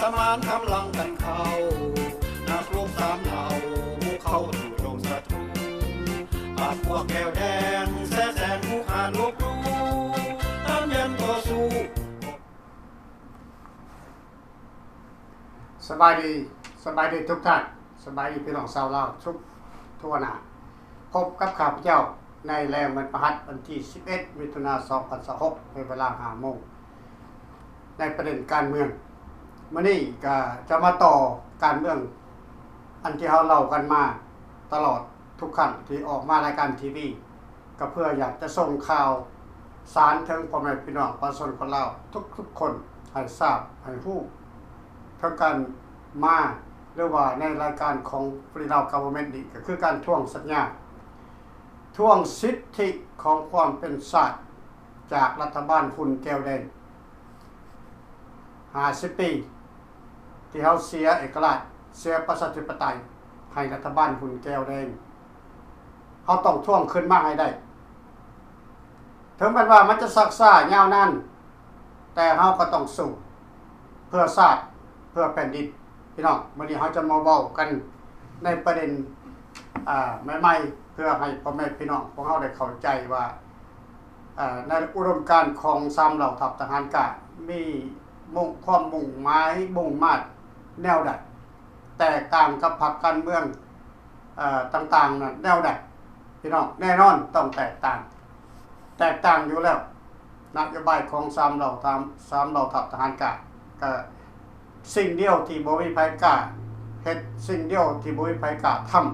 ສະມານກຳລັງກັນເຂົ້າ ນັກລົບສາມເຫຼົ່າ ບຸກເຂົ້າສູ່ດົງສັດຕູ ປາບພວກແກ້ວແດງ ແຊແສງຜູ້ຂ້າລົບຫຼູ່ ຕາມຢັນຕໍ່ສູ້. ສະບາຍດີ, ສະບາຍດີທຸກທ່ານ, ສະບາຍດີພີ່ນ້ອງຊາວລາວທຸກທົ່ວໜ້າ. ພົບກັບຂ້າພະເຈົ້າໃນແລງວັນພະຫັດ ວັນທີສິບເອັດ ມິຖຸນາ ສອງພັນຊາວຫົກ ໃນເວລາຫ້າໂມງ ໃນປະເດັນການເມືອງ. ມື້ນີ້ກະຈະມາຕໍ່ການເມືອງ ອັນທີ່ເຮົາເລົ່າກັນມາຕະຫຼອດທຸກຄັ້ງທີ່ອອກມາລາຍການທີວີ ກໍເພື່ອຢາກຈະສົ່ງຂ່າວສານເຖິງພໍ່ແມ່ພີ່ນ້ອງປະຊາຊົນຄົນລາວທຸກໆຄົນໃຫ້ຊາບໃຫ້ຮູ້ເຖິງການມາ ຫຼືວ່າໃນລາຍການຂອງ Free Lao Government ນີ້ ກໍຄືການທວງສັນຍາ ທວງສິດທິຂອງຄວາມເປັນຊາດຈາກລັດຖະບານຮຸ່ນແກ້ວແດງ ຫ້າສິບປີ ທີ່ເຮົາເສຍເອກະລາດ ເສຍປະຊາທິປະໄຕໃຫ້ລັດຖະບານຮຸ່ນແກ້ວແດງ. ເຮົາຕ້ອງທວງຄືນມາໃຫ້ໄດ້. ເຖິງແມ່ນວ່າມັນຈະຊັກຊ້າຍາວນານ, ແຕ່ເຮົາກໍຕ້ອງສູ້ເພື່ອຊາດ, ເພື່ອແຜ່ນດິນ. ພີ່ນ້ອງ, ມື້ນີ້ເຮົາຈະມາເວົ້າກັນໃນປະເດັນ ອ່າ ໃໝ່ໆ ເພື່ອໃຫ້ພໍ່ແມ່ພີ່ນ້ອງພວກເຮົາໄດ້ເຂົ້າໃຈວ່າ ອ່າ ໃນອຸດົມການຂອງສາມເຫຼົ່າທັບທະຫານກ້າ ມີມຸ່ງ ຄວາມມຸ່ງໝາຍມຸ່ງມາດແນວໃດ, ແຕກຕ່າງກັບພັກການເມືອງ ເອີ ຕ່າງໆນັ້ນແນວໃດ ພີ່ນ້ອງ? ແນ່ນອນຕ້ອງແຕກຕ່າງ, ແຕກຕ່າງຢູ່ແລ້ວ. ນະໂຍບາຍຂອງສາມເຫຼົ່າ ສາມ ສາມເຫຼົ່າທັບທະຫານກ້າ ກໍສິ່ງດຽວທີ່ບໍ່ມີໃຜກ້າເຮັດ, ສິ່ງດຽວທີ່ບໍ່ມີໃຜກ້າທຳ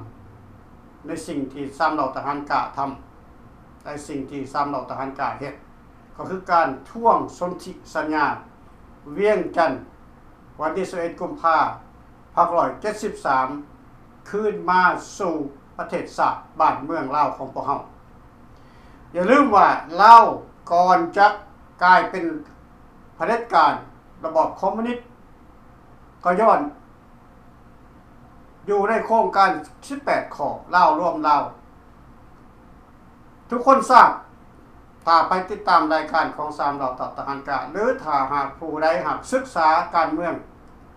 ໃນສິ່ງທີ່ສາມເຫຼົ່າທະຫານກ້າທຳ ໃນສິ່ງທີ່ສາມເຫຼົ່າທະຫານກ້າເຮັດ ກໍຄືການທວງສົນທິສັນຍາວຽງຈັນ ວັນທີຊາວເອັດ ກຸມພາ ພັນເກົ້າຮ້ອຍເຈັດສິບສາມ ຄືນມາສູ່ປະເທດຊາດບ້ານເມືອງລາວຂອງພວກເຮົາ. ຢ່າລືມວ່າລາວກ່ອນຈະກາຍເປັນຜະເດັດການລະບອບຄອມມູນິດ ກໍຍ້ອນຢູ່ໃນໂຄງການສິບແປດຂໍ້ ລາວລວມລາວ. ທຸກຄົນຊາບ, ຖ້າໄປຕິດຕາມລາຍການຂອງສາມເຫຼົ່າທັບທະຫານກ້າ ຫຼື ຖ້າຫາກຜູ້ໃດຫາກສຶກສາການເມືອງ,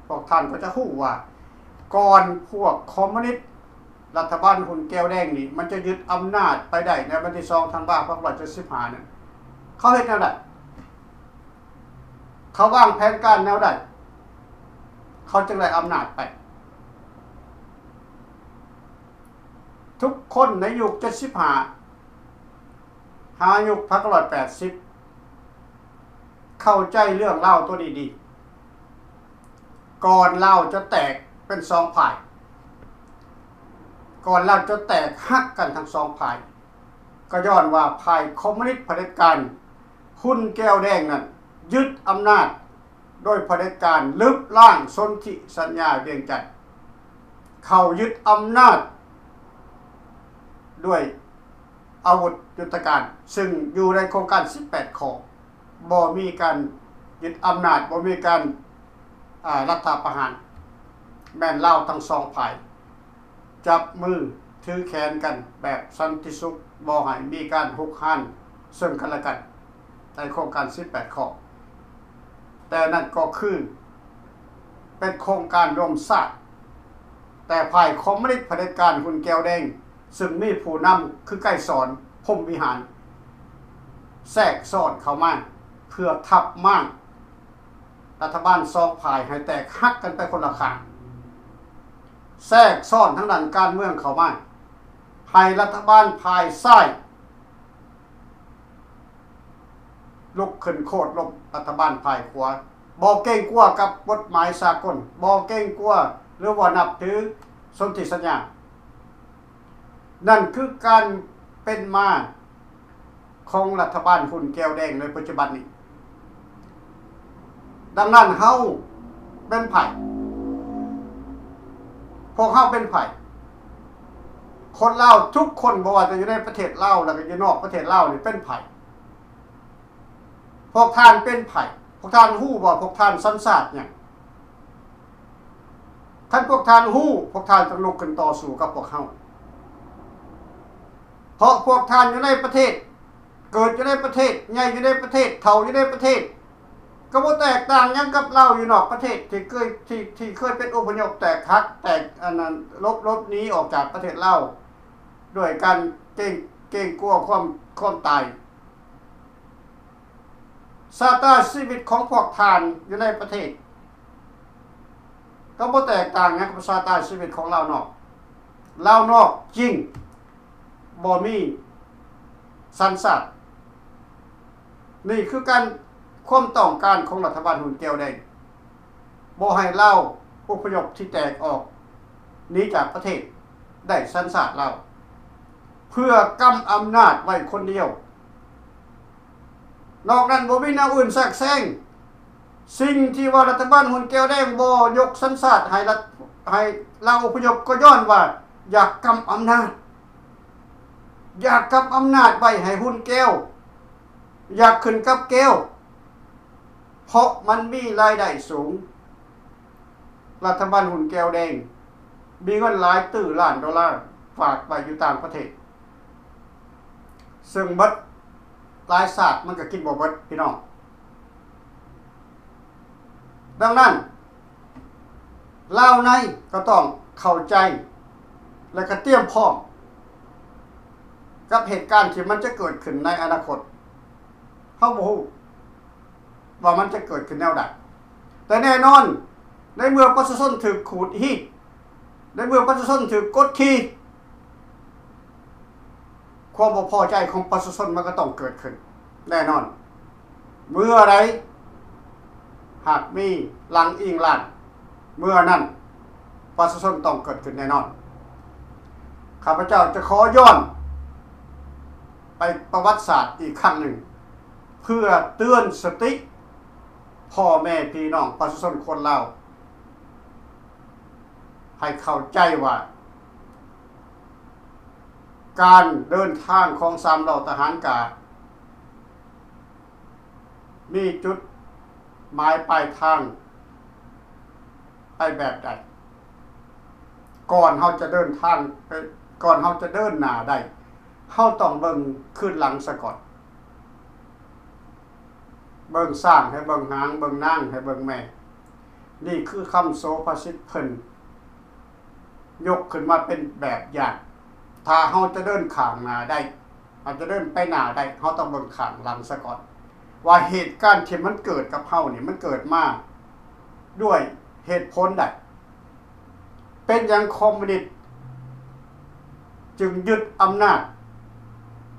ພວກທ່ານກໍຈະຮູ້ວ່າ ກ່ອນພວກຄອມມູນິດ ລັດຖະບານຮຸ່ນແກ້ວແດງນີ້ ມັນຈະຍຶດອຳນາດໄປໄດ້ໃນວັນທີສອງ ທັນວາ ພັນເກົ້າຮ້ອຍເຈັດສິບຫ້ານັ້ນ, ເຂົາເຮັດແນວໃດ? ເຂົາວາງແຜນການແນວໃດ ເຂົາຈຶ່ງໄດ້ອຳນາດໄປ? ທຸກຄົນໃນຍຸກເຈັດສິບຫ້າ ຫາຍຸກພັນເກົ້າຮ້ອຍແປດສິບ ເຂົ້າໃຈເລື່ອງລາວຕົວນີ້ດີ. ກ່ອນລາວຈະແຕກເປັນສອງຝ່າຍ, ກ່ອນລາວຈະແຕກຫັກກັນທັງສອງຝ່າຍ, ກໍຍ້ອນວ່າຝ່າຍຄອມມູນິດຜະເດັດການຮຸ່ນແກ້ວແດງນັ້ນ ຍຶດອຳນາດໂດຍຜະເດັດການລຶບລ້າງສົນທິສັນຍາວຽງຈັນ. ເຂົາຍຶດອຳນາດດ້ວຍອາວຸດຍຸດທະການ, ຊຶ່ງຢູ່ໃນໂຄງການສິບແປດຂໍ້ ບໍ່ມີການຍຶດອຳນາດ, ບໍ່ມີການ ອາ ລັດຖະປະຫານ, ແມ່ນລາວທັງສອງຝ່າຍ ຈັບມືຖືແຂນກັນແບບສັນຕິສຸກ, ບໍ່ໃຫ້ມີການຮຸກຮານເຊິ່ງກັນແລະກັນ ໃນໂຄງການສິບແປດຂໍ້. ແຕ່ນັ້ນກໍຄືເປັນໂຄງການລວມຊາດ, ແຕ່ຝ່າຍຄອມມູນິດຜະເດັດການຮຸ່ນແກ້ວແດງ ຊຶ່ງມີຜູ້ນຳຄືໄກສອນ ພົມວິຫານ ແຊກຊ້ອນເຂົ້າມາ ເພື່ອທັບມ້າງ ລັດຖະບານສອງຝ່າຍໃຫ້ແຕກຫັກກັນໄປຄົນລະຂ້າງ, ແຊກຊ້ອນທາງດ້ານການເມືອງເຂົ້າມາ ໃຫ້ລັດຖະບານຝ່າຍຊ້າຍລຸກຂຶ້ນໂຄ່ນລົ້ມລັດຖະບານຝ່າຍຂວາ, ບໍ່ເກງກົວກັບກົດໝາຍສາກົນ, ບໍ່ເກງກົວ ຫຼືວ່ານັບຖືສົນທິສັນຍາ. ນັ້ນຄືການເປັນມາ ຂອງລັດຖະບານຮຸ່ນແກ້ວແດງໃນປັດຈຸບັນນີ້. ດັ່ງນັ້ນເຮົາເປັນໃຜ? ພວກເຮົາເປັນໃຜ? ຄົນລາວທຸກຄົນ ບໍ່ວ່າຈະຢູ່ໃນປະເທດລາວ ແລະ ກໍຢູ່ນອກປະເທດລາວນີ້ເປັນໃຜ? ພວກທ່ານເປັນໃຜ? ພວກທ່ານຮູ້ບໍ່ ພວກທ່ານສັນຊາດຫຍັງ? ຄັນພວກທ່ານຮູ້, ພວກທ່ານຕ້ອງລຸກຂຶ້ນຕໍ່ສູ້ກັບພວກເຮົາ. ເພາະພວກທ່ານຢູ່ໃນປະເທດ, ເກີດຢູ່ໃນປະເທດ, ໃຫຍ່ຢູ່ໃນປະເທດ, ເຖົ້າຢູ່ໃນປະເທດ, ກໍບໍ່ແຕກຕ່າງຫຍັງກັບລາວຢູ່ນອກປະເທດ ທີ່ເຄີຍ ທີ່ ທີ່ເຄີຍເປັນອົບພະຍົບແຕກຫັກ ແຕກອັນນັ້ນ ຫຼົບ ຫຼົບໜີອອກຈາກປະເທດລາວ ດ້ວຍການເກງ ເກງກົວຄວາມ ຄວາມຕາຍ. ຊາຕາຊີວິດຂອງພວກທ່ານຢູ່ໃນປະເທດ ກໍບໍ່ແຕກຕ່າງຫຍັງກັບຊາຕາຊີວິດຂອງລາວນອກ. ລາວນອກຈິງບໍ່ມີສັນຊາດ. ນີ້ຄືການ ຄວາມຕ້ອງການຂອງລັດຖະບານຮຸ່ນແກ້ວແດງ ບໍ່ໃຫ້ລາວອົບພະຍົບທີ່ແຕກອອກໜີຈາກປະເທດໄດ້ສັນຊາດລາວ ເພື່ອກຳອຳນາດໄວ້ຄົນດຽວ. ນອກນັ້ນບໍ່ມີແນວອື່ນແຊກແຊງ. ສິ່ງທີ່ວ່າລັດຖະບານຮຸ່ນແກ້ວແດງບໍ່ຍົກສັນຊາດໃຫ້ລັດ ໃຫ້ລາວອົບພະຍົບ ກໍຍ້ອນວ່າຢາກກຳອຳນາດ, ຢາກກຳອຳນາດໄວ້ໃຫ້ຮຸ່ນແກ້ວ, ຢາກຂຶ້ນກັບແກ້ວ ເພາະມັນມີລາຍໄດ້ສູງ. ລັດຖະບານຮຸ່ນແກ້ວແດງມີເງິນຫຼາຍຕື້ລ້ານໂດລາຝາກໄວ້ຢູ່ຕ່າງປະເທດ ເຊິ່ງເບິດຫຼາຍຊາດມັນກໍກິນບໍ່ເບິດພີ່ນ້ອງ. ດັ່ງນັ້ນ ລາວໃນກໍຕ້ອງເຂົ້າໃຈ ແລະ ກໍຕຽມພ້ອມກັບເຫດການທີ່ມັນຈະເກີດຂຶ້ນໃນອະນາຄົດ. ເຮົາບໍ່ຮູ້ ວ່າມັນຈະເກີດຂຶ້ນແນວໃດ. ແຕ່ແນ່ນອນ ໃນເມື່ອປະຊາຊົນຖືກຂູດຮີດ, ໃນເມື່ອປະຊາຊົນຖືກກົດຂີ່, ຄວາມບໍ່ພໍໃຈຂອງປະຊາຊົນມັນກໍຕ້ອງເກີດຂຶ້ນແນ່ນອນ. ເມື່ອໃດຫາກມີຫຼັງອີງລ້ານ, ເມື່ອນັ້ນປະຊາຊົນຕ້ອງເກີດຂຶ້ນແນ່ນອນ. ຂ້າພະເຈົ້າຈະຂໍຍ້ອນໄປປະຫວັດສາດອີກຄັ້ງໜຶ່ງ ເພື່ອເຕືອນສະຕິພໍ່ແມ່ພີ່ນ້ອງປະຊາຊົນຄົນລາວ ໃຫ້ເຂົ້າໃຈວ່າ ການເດີນທາງຂອງສາມລໍ້ທະຫານກາ ມີຈຸດໝາຍປາຍທາງໄປແບບໃດ. ກ່ອນເຮົາຈະເດີນທາງໄປ, ກ່ອນເຮົາຈະເດີນໜ້າໄດ້, ເຮົາຕ້ອງເບິ່ງຄືນຫຼັງສາກ່ອນ. ເບິ່ງຊ້າງໃຫ້ເບິ່ງຫາງ, ເບິ່ງນາງໃຫ້ເບິ່ງແມ່. ນີ້ຄືຄຳໂສພາສິດເພິ່ນ ຍົກຂຶ້ນມາເປັນແບບຢ່າງ. ຖ້າເຮົາຈະເດີນຂ້າງໜ້າໄດ້, ເຮົາຈະເດີນໄປໜ້າໄດ້, ເຮົາຕ້ອງເບິ່ງຂ້າງຫຼັງສາກ່ອນ ວ່າເຫດການທີ່ມັນເກີດກັບເຮົານີ້ ມັນເກີດມາດ້ວຍເຫດຜົນໃດ? ເປັນຫຍັງຄອມມູນິດຈຶ່ງຍຶດອຳນາດ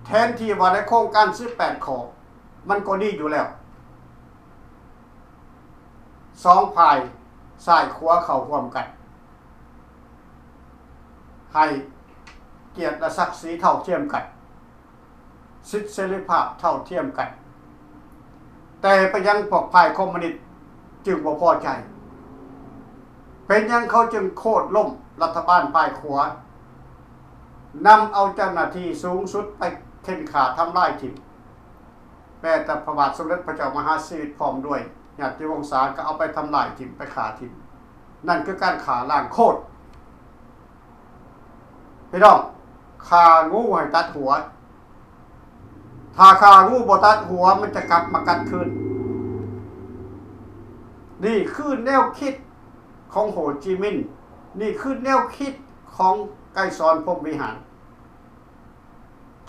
ແທນທີ່ວ່າໃນໂຄງການສິບແປດຂໍ້ ມັນກໍດີຢູ່ແລ້ວ? ສອງຝ່າຍຊ້າຍຂວາເຂົ້າຮ່ວມກັນ ໃຫ້ກຽດ ແລະ ສັກສີເທົ່າທຽມກັນ, ສິດເສລີພາບເທົ່າທຽມກັນ. ແຕ່ເປັນຫຍັງພວກຝ່າຍຄອມມູນິດຈຶ່ງບໍ່ພໍໃຈ? ເປັນຫຍັງເຂົາຈຶ່ງໂຄ່ນລົ້ມລັດຖະບານຝ່າຍຂວາ, ນຳເອົາເຈົ້າໜ້າທີ່ສູງສຸດໄປເຂັ່ນຂ້າທຳລາຍຖິ້ມ? ແມ້ແຕ່ພະບາດສົມເດັດພະເຈົ້າມະຫາຊີວິດພ້ອມດ້ວຍຍາດຕິວົງສາກໍເອົາໄປທຳລາຍຖິ້ມ, ໄປຂ້າຖິ້ມ. ນັ້ນຄືການຂ້າລ້າງໂຄດ. ພີ່ນ້ອງ, ຂ້າງູໃຫ້ຕັດຫົວ. ຖ້າຂ້າງູບໍ່ຕັດຫົວ, ມັນຈະກັບມາກັດຄືນ. ນີ້ຄືແນວຄິດຂອງໂຮຈິມິນ. ນີ້ຄືແນວຄິດຂອງໄກສອນ ພົມວິຫານ.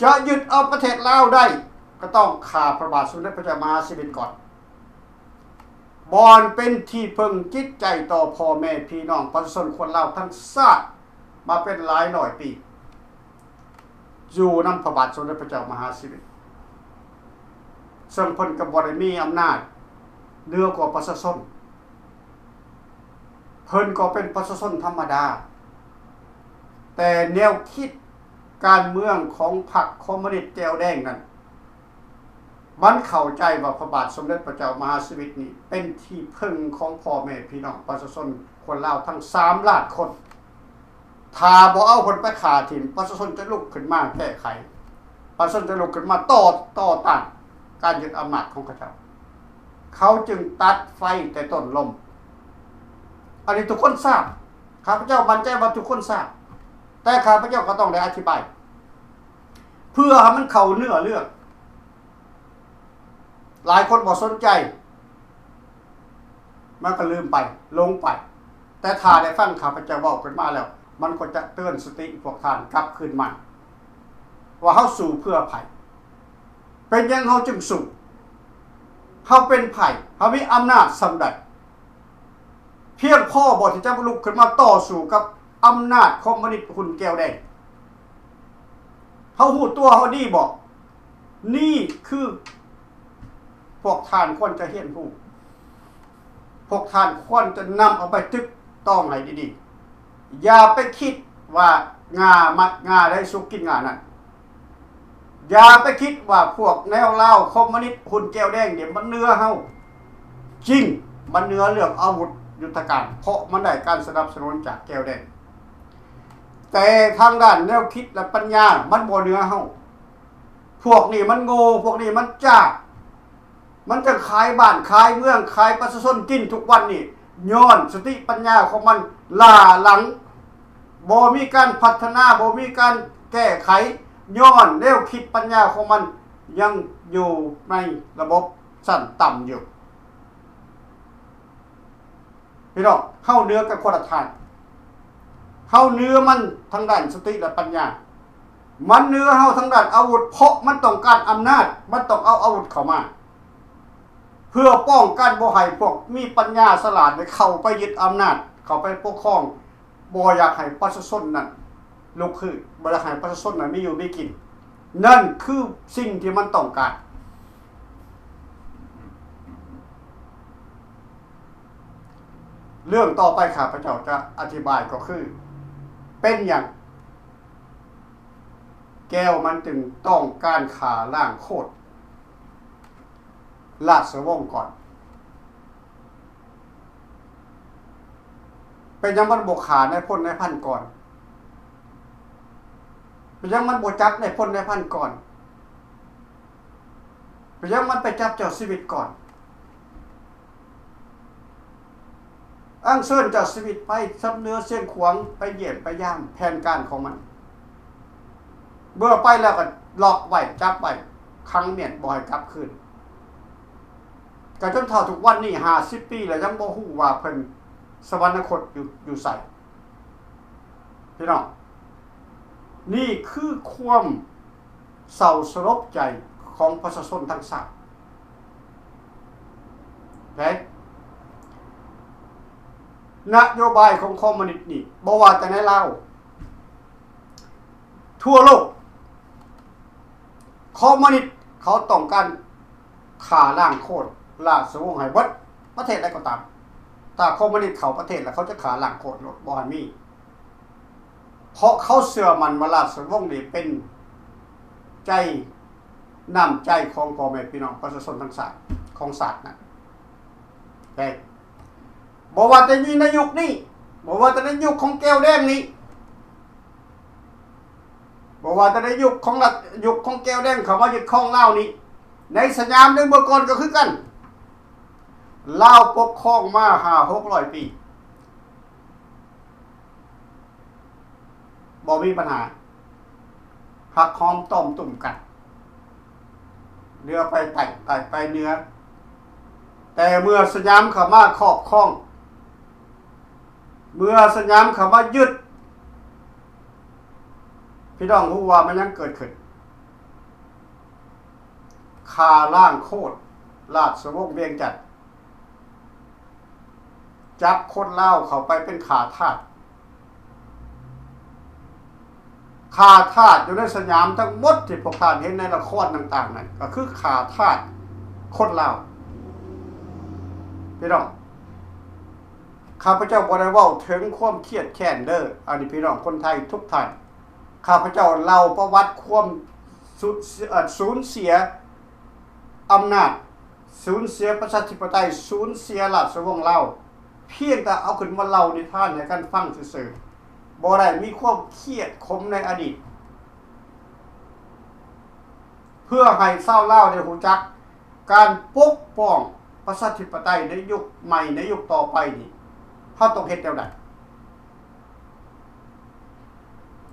ຈະຍຶດເອົາປະເທດລາວໄດ້ ກໍຕ້ອງຂ້າພະບາດສົມເດັດພະເຈົ້າມະຫາຊີວິດກ່ອນ. ບ່ອນເປັນທີ່ເພິ່ງຈິດໃຈຕໍ່ພໍ່ແມ່ພີ່ນ້ອງປະຊາຊົນຄົນລາວທັງຊາດມາເປັນຫຼາຍຮ້ອຍປີ ຢູ່ນຳພະບາດສົມເດັດພະເຈົ້າມະຫາຊີວິດ ເຊິ່ງເພິ່ນກໍບໍ່ໄດ້ມີອຳນາດເໜືອກວ່າປະຊາຊົນ. ເພິ່ນກໍເປັນປະຊາຊົນທຳມະດາ, ແຕ່ແນວຄິດການເມືອງຂອງພັກຄອມມູນິດແກ້ວແດງນັ້ນ ມັນເຂົ້າໃຈວ່າພະບາດສົມເດັດພະເຈົ້າມະຫາຊີວິດນີ້ ເປັນທີ່ເພິ່ງຂອງພໍ່ແມ່ພີ່ນ້ອງປະຊາຊົນຄົນລາວທັງສາມລ້ານຄົນ. ຖ້າບໍ່ເອົາເພິ່ນໄປຂ້າຖິ້ມ, ປະຊາຊົນຈະລຸກຂຶ້ນມາແກ້ໄຂ, ປະຊາຊົນຈະລຸກຂຶ້ນມາຕໍ່, ຕໍ່ຕ້ານການຍຶດອຳນາດຂອງເຂົາເຈົ້າ. ເຂົາຈຶ່ງຕັດໄຟແຕ່ຕົ້ນລົມ. ອັນນີ້ທຸກຄົນຊາບ, ຂ້າພະເຈົ້າໝັ້ນໃຈວ່າທຸກຄົນຊາບ, ແຕ່ຂ້າພະເຈົ້າກໍຕ້ອງໄດ້ອະທິບາຍ ເພື່ອໃຫ້ມັນເຂົ້າເນື້ອເລື່ອງ. ຫຼາຍຄົນບໍ່ສົນໃຈ, ມັນກໍລືມໄປ ຫຼົງໄປ. ແຕ່ຖ້າໄດ້ຟັງຂ້າພະເຈົ້າເວົ້າຂຶ້ນມາແລ້ວ ມັນກໍຈະເຕືອນສະຕິພວກທ່ານກັບຄືນມາ ວ່າເຮົາສູ້ເພື່ອໃຜ? ເປັນຫຍັງເຮົາຈຶ່ງສູ້? ເຮົາເປັນໃຜ? ເຮົາມີອຳນາດສ່ຳໃດ? ພຽງພໍບໍ່ທີ່ຈະລຸກຂຶ້ນມາຕໍ່ສູ້ກັບອຳນາດຄອມມູນິດຫຸ່ນແກ້ວແດງ? ເຮົາຮູ້ຕົວເຮົາດີບໍ່? ນີ້ຄືພວກທ່ານຄວນຈະຮຽນຮູ້, ພວກທ່ານຄວນຈະນຳເອົາໄປຕຶກຕອງໃຫ້ດີໆ. ຢ່າໄປຄິດວ່າງາມັກງາໃດ ສຸກກິນງານັ້ນ. ຢ່າໄປຄິດວ່າພວກແນວລາວຄອມມູນິດຫຸ່ນແກ້ວແດງນີ້ມັນເໜືອເຮົາ. ຈິງ, ມັນເໜືອເລື່ອງອາວຸດຍຸດທະການ, ເພາະມັນໄດ້ການສະໜັບສະໜູນຈາກແກ້ວແດງ. ແຕ່ທາງດ້ານແນວຄິດ ແລະ ປັນຍາມັນບໍ່ເໜືອເຮົາ. ພວກນີ້ມັນໂງ່, ພວກນີ້ມັນຈ້າ, ມັນຈັ່ງຂາຍບ້ານຂາຍເມືອງ, ຂາຍປະຊາຊົນກິນທຸກວັນນີ້ ຍ້ອນສະຕິປັນຍາຂອງມັນຫຼ້າຫຼັງ, ບໍ່ມີການພັດທະນາ, ບໍ່ມີການແກ້ໄຂ, ຍ້ອນແນວຄິດປັນຍາຂອງມັນຍັງຢູ່ໃນລະບົບຊັ້ນຕ່ຳຢູ່. ພີ່ນ້ອງ, ເຮົາເໜືອກັນຄົນລະທາງ. ເຮົາເໜືອມັນທາງດ້ານສະຕິ ແລະ ປັນຍາ. ມັນເໜືອເຮົາທາງດ້ານອາວຸດ, ເພາະມັນຕ້ອງການອຳນາດ, ມັນຕ້ອງເອົາອາວຸດເຂົ້າມາ ເພື່ອປ້ອງກັນບໍ່ໃຫ້ພວກມີປັນຍາສະຫຼາດໄດ້ເຂົ້າໄປຍຶດອຳນາດ, ເຂົ້າໄປປົກຄອງ, ບໍ່ຢາກໃຫ້ປະຊາຊົນນັ້ນລຸກຮື, ບໍ່ຢາກໃຫ້ປະຊາຊົນນັ້ນມີຢູ່ມີກິນ. ນັ້ນຄືສິ່ງທີ່ມັນຕ້ອງການ. ເລື່ອງຕໍ່ໄປຂ້າພະເຈົ້າຈະອະທິບາຍກໍຄື ເປັນຫຍັງແກ້ວມັນຈຶ່ງຕ້ອງການຂ້າລ້າງໂຄດລາຊະວົງກ່ອນ? ເປັນຫຍັງມັນບໍ່ຂ້ານາຍພົນນາຍພັນກ່ອນ? ເປັນຫຍັງມັນບໍ່ຈັບນາຍພົນນາຍພັນກ່ອນ? ເປັນຫຍັງມັນໄປຈັບເຈົ້າຊີວິດກ່ອນ? ອັນເຊີນເຈົ້າຊີວິດໄປຊຳເໜືອຊຽງຂວາງ ໄປຢ້ຽມໄປຢາມແຜນການຂອງມັນ. ເມື່ອໄປແລ້ວກໍລັອກໄວ້, ຈັບໄວ້, ຂັງມ້ຽນ, ບໍ່ໃຫ້ກັບຄືນ. ກໍຈົນເທົ່າທຸກວັນນີ້ ຫ້າສິບປີແລ້ວ ຍັງບໍ່ຮູ້ວ່າເພິ່ນສະຫວັນນະຄົດຢູ່, ຢູ່ໃສ. ພີ່ນ້ອງ, ນີ້ຄືຄວາມເສົ້າສະຫຼົດໃຈຂອງປະຊາຊົນທັງຊາດ. ແລະ ນະໂຍບາຍຂອງຄອມມູນິດນີ້ ບໍ່ວ່າແຕ່ໃນລາວ, ທົ່ວໂລກ ຄອມມູນິດເຂົາຕ້ອງການຂ້າລ້າງໂຄດລາຊະວົງໃຫ້ເບິດ. ປະເທດໃດກໍຕາມ, ຖ້າຄອມມູນິດເຂົ້າປະເທດແລ້ວ ເຂົາຈະຂ້າລ້າງໂຄດໂລດ, ບໍ່ໃຫ້ມີ. ເພາະເຂົາເຊື່ອໝັ້ນວ່າລາຊະວົງນີ້ເປັນໃຈ, ນ້ຳໃຈຂອງພໍ່ແມ່ພີ່ນ້ອງປະຊາຊົນທັງຊາດ ຂອງຊາດນັ້ນ. ແຕ່ບໍ່ວ່າແຕ່ໃນຍຸກນີ້, ບໍ່ວ່າແຕ່ໃນຍຸກຂອງແກ້ວແດງນີ້, ບໍ່ວ່າແຕ່ໃນຍຸກຂອງລັດ, ຍຸກຂອງແກ້ວແດງເຂົ້າມາຍຶດຄອງລາວນີ້, ໃນສະຫຍາມໃນເມື່ອກ່ອນກໍຄືກັນ. ລາວປົກຄອງມາຫ້າຫົກຮ້ອຍປີ ບໍ່ມີບັນຫາ, ຮັກຫອມຕ້ອມຕຸ້ມກັນ, ເຫຼືອໄປໃຕ້, ໃຕ້ໄປເໜືອ. ແຕ່ເມື່ອສະຫຍາມເຂົ້າມາຄອບຄອງ, ເມື່ອສະຫຍາມເຂົ້າມາຍຶດ, ພີ່ນ້ອງຮູ້ວ່າມັນຫຍັງເກີດຂຶ້ນ? ຂ້າລ້າງໂຄດລາຊະວົງວຽງຈັນ, ຈັບຄົນລາວເຂົ້າໄປເປັນຂ້າທາດ. ຂ້າທາດຢູ່ໃນສະຫຍາມທັງໝົດທີ່ພວກທ່ານເຫັນໃນລະຄອນຕ່າງໆນັ້ນ ກໍຄືຂ້າທາດຄົນລາວ. ພີ່ນ້ອງ, ຂ້າພະເຈົ້າບໍ່ໄດ້ເວົ້າເຖິງຄວາມຄຽດແຄ້ນເດີ້, ອັນນີ້ພີ່ນ້ອງຄົນໄທທຸກທ່ານ. ຂ້າພະເຈົ້າເລົ່າປະຫວັດຄວາມສູນ, ເອີ່, ສູນເສຍອຳນາດ, ສູນເສຍປະຊາທິປະໄຕ, ສູນເສຍລາຊະວົງລາວ, ພຽງແຕ່ເອົາຂຶ້ນມາເລົ່ານິທານໃຫ້ກັນຟັງຊື່ໆ, ບໍ່ໄດ້ມີຄວາມຄຽດຂົມໃນອະດີດ. ເພື່ອໃຫ້ຊາວລາວໄດ້ຮູ້ຈັກ ການປົກປ້ອງປະຊາທິປະໄຕໃນຍຸກໃໝ່, ໃນຍຸກຕໍ່ໄປນີ້ ເຮົາຕ້ອງເຮັດແນວໃດ?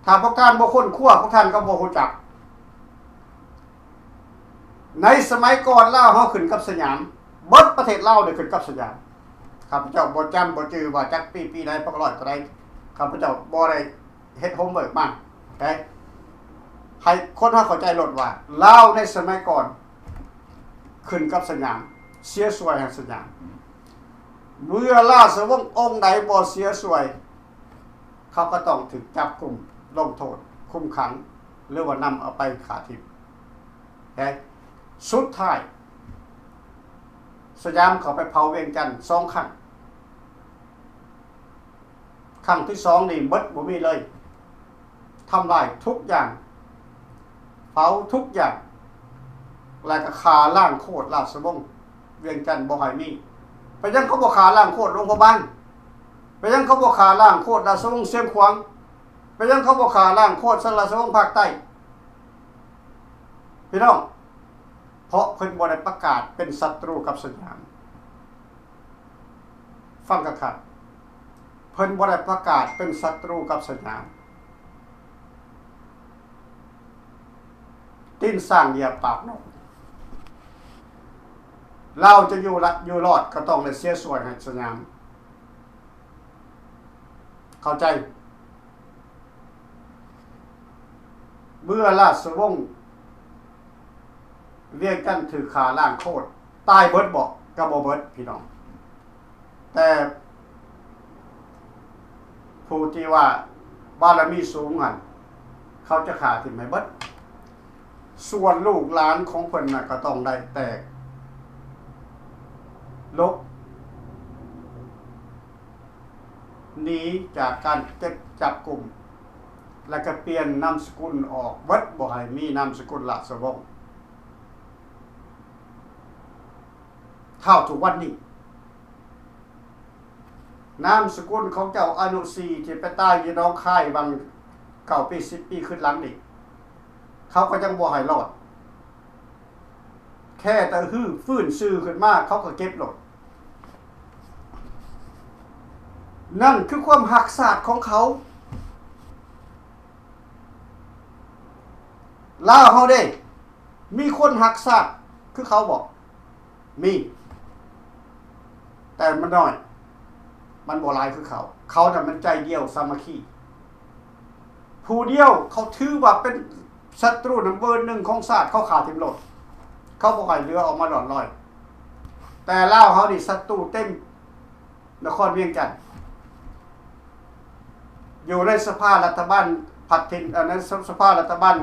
ຖ້າພວກທ່ານບໍ່ຄົ້ນຄວ້າ, ພວກທ່ານກໍບໍ່ຮູ້ຈັກ. ໃນສະໄໝກ່ອນ ລາວເຮົາຂຶ້ນກັບສະຫຍາມ, ເບິດປະເທດລາວໄດ້ຂຶ້ນກັບສະຫຍາມ. ຂ້າພະເຈົ້າບໍ່ຈຳບໍ່ຈື່ວ່າຈັກປີ ປີໃດ ພັນເກົ້າຮ້ອຍເທົ່າໃດ ຂ້າພະເຈົ້າບໍ່ໄດ້ເຮັດໂຮມເວີກມາ ໂອເຄ ໃຫ້ຄົນເຮົາເຂົ້າໃຈໂລດວ່າ ລາວໃນສະໄໝກ່ອນຂຶ້ນກັບສະຫຍາມ ເສຍສວຍໃຫ້ສະຫຍາມ. ເມື່ອລາຊະວົງອົງໃດບໍ່ເສຍສວຍ ເຂົາກໍຕ້ອງຖືກຈັບກຸມ ລົງໂທດ ຄຸມຂັງ ຫຼືວ່ານຳເອົາໄປຂ້າຖິ້ມ. ແລະ ສຸດທ້າຍ ສະຫຍາມເຂົ້າໄປເຜົາວຽງຈັນສອງຄັ້ງ. ຄັ້ງທີສອງນີ້ໝົດ ບໍ່ມີເລີຍ. ທຳລາຍທຸກຢ່າງ, ເຜົາທຸກຢ່າງ ແລະ ກໍຂ້າລ້າງໂຄດລາຊະວົງວຽງຈັນບໍ່ໃຫ້ມີ. ເປັນຫຍັງເຂົາບໍ່ຂ້າລ້າງໂຄດຫຼວງພະບາງ? ເປັນຫຍັງເຂົາບໍ່ຂ້າລ້າງໂຄດລາຊະວົງຊຽງຂວາງ? ເປັນຫຍັງເຂົາບໍ່ຂ້າລ້າງໂຄດຊາວລາຊະວົງພາກໃຕ້? ພີ່ນ້ອງ, ເພາະເພິ່ນບໍ່ໄດ້ປະກາດເປັນສັດຕູກັບສະຫຍາມ. ຟັງຄັກໆ, ເພິ່ນບໍ່ໄດ້ປະກາດເປັນສັດຕູກັບສະຫຍາມ. ຕີນຊ້າງຢຽບປາກນົກ. ລາວຈະຢູ່ລະ ຢູ່ລອດກໍຕ້ອງໄດ້ເສຍສວຍໃຫ້ສະຫຍາມ. ເຂົ້າໃຈ? ເມື່ອລາຊະວົງວຽງຈັນຖືກຂ້າລ້າງໂຄດ ຕາຍເບິດບໍ? ກໍບໍ່ເບິດ ພີ່ນ້ອງ. ແຕ່ຜູ້ທີ່ວ່າບາລະມີສູງຫັ້ນ ເຂົາຈະຂ້າຖິ້ມໃຫ້ເບິດ. ສ່ວນລູກຫຼານຂອງເພິ່ນນະ ກໍຕ້ອງໄດ້ແຕກລົບ ໜີຈາກການເກັບຈັບກຸມ ແລະ ກະປ່ຽນນາມສະກຸນອອກເບິດ, ບໍ່ໃຫ້ມີນາມສະກຸນລາຊະວົງ. ເທົ່າທຸກວັນນີ້ ນາມສະກຸນຂອງເຈົ້າອະນຸສີ ທີ່ໄປຕາຍຢູ່ໜອງຄາຍຫວ່າງເກົ້າປີ ສິບປີຂຶ້ນຫຼັງນີ້ ເຂົາກໍຍັງບໍ່ໃຫ້ລອດ. ແຄ່ແຕ່ຮື້ຟື້ນຊື່ຂຶ້ນມາ ເຂົາກໍເກັບໂລດ. ນັ້ນຄືຄວາມຮັກຊາດຂອງເຂົາ. ລາວເຮົາເດ້ ມີຄົນຮັກຊາດຄືເຂົາບໍ່? ມີ ແຕ່ມັນນ້ອຍ ມັນບໍ່ຫຼາຍຄືເຂົາ. ເຂົານັ້ນມັນໃຈດຽວສາມັກຄີ ຜູ້ດຽວ. ເຂົາຖືວ່າເປັນສັດຕູນຳເບີໜຶ່ງຂອງຊາດ ເຂົາຂ້າຖິ້ມໂລດ, ເຂົາບໍ່ໃຫ້ເຫຼືອອອກມາຫຼອດລອຍ. ແຕ່ລາວເຮົານີ້ສັດຕູເຕັມນະຄອນວຽງຈັນ ຢູ່ໃນສະພາລັດຖະບານພັດຖິ່ນ ເອີ ໃນສະ ສະພາລັດຖະບານ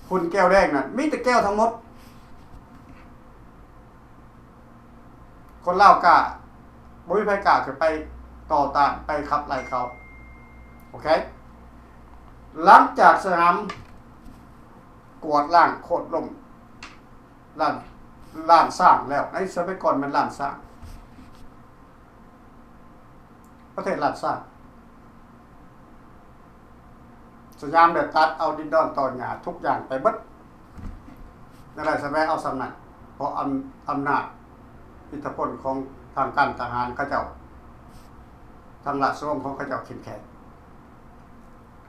ຫຸ່ນແກ້ວແດງນັ້ນ ມີແຕ່ແກ້ວທັງໝົດ. ຄົນລາວກ້າ ບໍ່ມີໃຜກ້າຂຶ້ນໄປຕໍ່ຕ້ານ ໄປຂັບໄລ່ເຂົາ. ໂອເຄ ຫຼັງຈາກສະຫຍາມກວາດລ້າງໂຄດລົ້ມລ້ານ ລ້ານຊ້າງແລ້ວ, ໃນສະໄໝກ່ອນແມ່ນລ້ານຊ້າງ ປະເທດລ້ານຊ້າງ. ສະຫຍາມໄດ້ຕັດເອົາດິນດອນຕອນຫຍ້າທຸກຢ່າງໄປເບິດ. ແນວໃດສະແຫວງເອົາສ່ຳນັ້ນ, ເພາະອຳ ອຳນາດອິດທະພົນຂອງທາງການທະຫານເຂົາເຈົ້າ, ທາງລາຊະວົງຂອງເຂົາເຈົ້າເຂັ້ມແຂງ,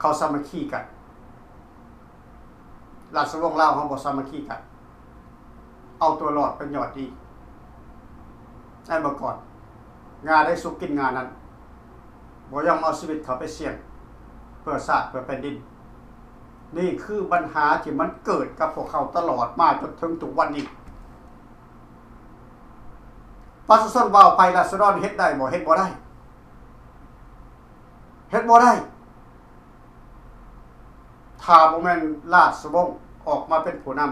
ເຂົາສາມັກຄີກັນ. ລາຊະວົງລາວເຮົາບໍ່ສາມັກຄີກັນ, ເອົາຕົວລອດເປັນຍອດດີ. ໃນເມື່ອກ່ອນ ງ່າໃດສຸກກິນງ່ານັ້ນ, ບໍ່ຍອມເອົາຊີວິດເຂົ້າໄປສ່ຽງເພື່ອຊາດເພື່ອແຜ່ນດິນ. ນີ້ຄືບັນຫາທີ່ມັນເກີດກັບພວກເຮົາຕະຫຼອດມາຈົນເຖິງທຸກວັນນີ້. ປະຊາຊົນວ່າວໃຜລາຊະດອນເຮັດໄດ້ບໍ່? ເຮັດບໍ່ໄດ້, ເຮັດບໍ່ໄດ້. ຖ້າບໍ່ແມ່ນລາຊະວົງອອກມາເປັນຜູ້ນຳ,